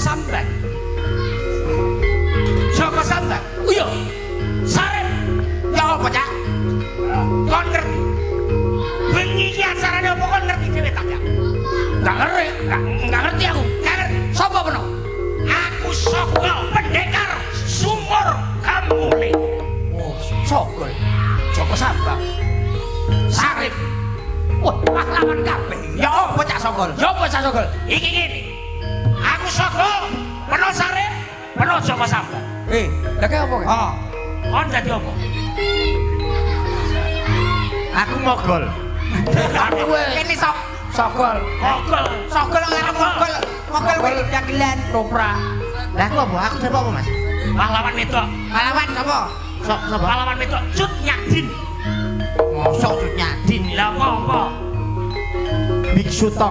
Sambat. Joko Sambat. Iya. Sarip. Ya apa, Cak? Kon ngerti. Bengi iki acarane apa kon ngerti dhewe ta, Cak? Enggak ngerti, enggak ngerti aku. Enggak ngerti. Sopo peno? Aku Sogol pendekar sumur Kamule. Oh, Sogol. Joko Sambat. Sarip. Wah, pahlawan kabeh. Ya apa Cak Sogol? Ya apa Cak Sogol? Iki ngene. Aku Sogol, peno Sarip, peno Joko Sambat. Lah kayak apa kae? Oh, Kon dadi apa? aku mogol. Aku Kene sok Sogol. Mogol. Sogol karo mogol. Mogol kuwi dagelan. Toprak. Lah aku apa? Aku sapa apa, Mas? Pahlawan wedok. Pahlawan sapa? Sok sapa? Pahlawan wedok Cut Nyadin. Mosok Cut Nyadin. Lah apa apa? Biksu.